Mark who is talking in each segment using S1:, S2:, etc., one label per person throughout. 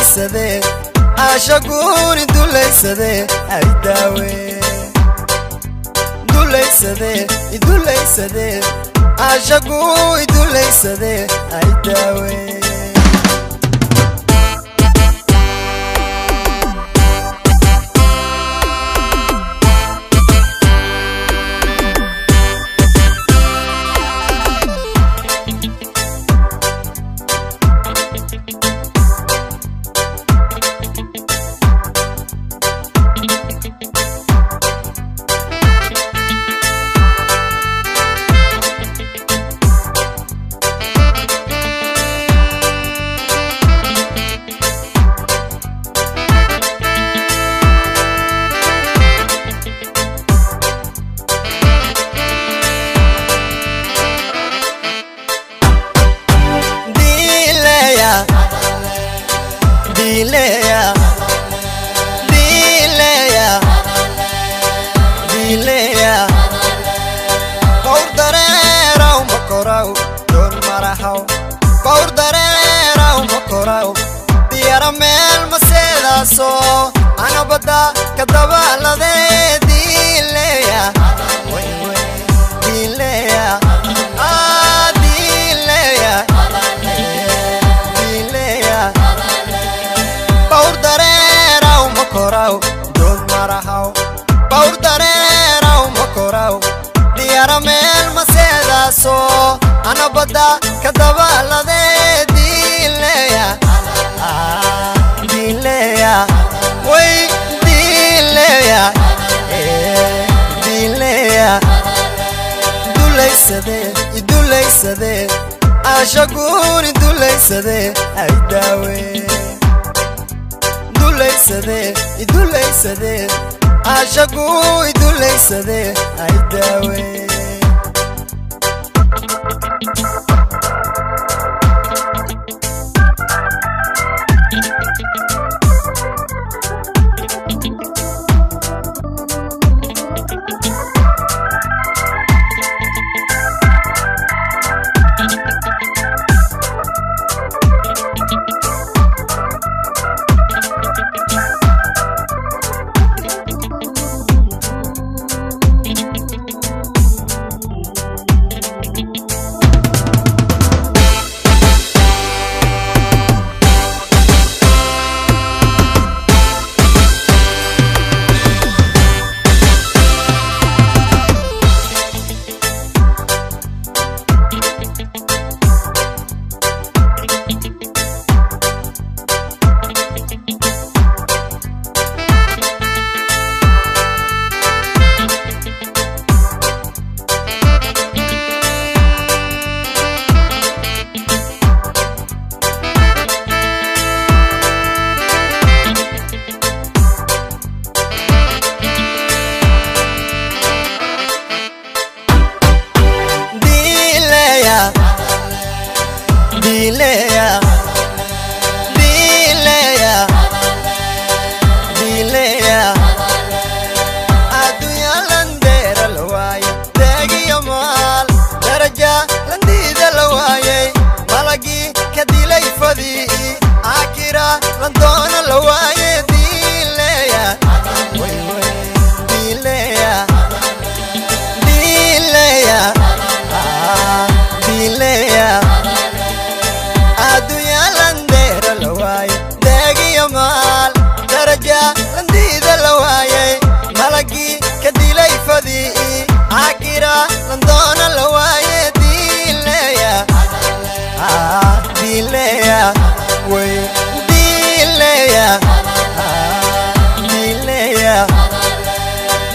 S1: Dulaysadee caashaguuni dulaysadee aydaawe dulaysadee idulaysadee caashagu idulaysadee aydaawe. Dileya, dileya, dileya. Bawr dareeraw makoraw, doon marahaw. Bawr dareeraw makoraw, diyara meel maseedaaso, anabada kadabaalade dileya, dileya, ah dileya, dileya. Bawr dareeraw makoraw, doon marahaw. Bawr dareeraw makoraw, diyara meel maseedaaso, anabada kadabaalade dileya, ah dileya, way dileya, eh dileya. Dulaysadee idulaysadee caashaguuni dulaysadee aydaawe dulaysadee idulaysadee caashagu idulaysadee aydaawe. Dileya, dileya, dileya. Addunya landeera la waaye, deegiyo maal daraja landiida la waayey, malagii ka dilay fadii caakira landoona la waaye dileya, dileya, dileya, ah dileya. Addunya landeera la waaye, deegiyo maal daraja landiida la waayey, malagii ka dilay fadii caakira landoona la waaye dileya, ah dileya, way dileya, ah dileya.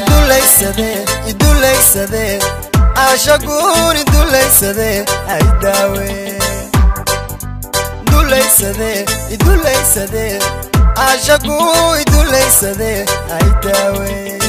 S1: Dulaysadee idulaysadee caashaguuni dulaysadee aydaawe dulaysadee idulaysadee caashagu idulaysadee aydaawe.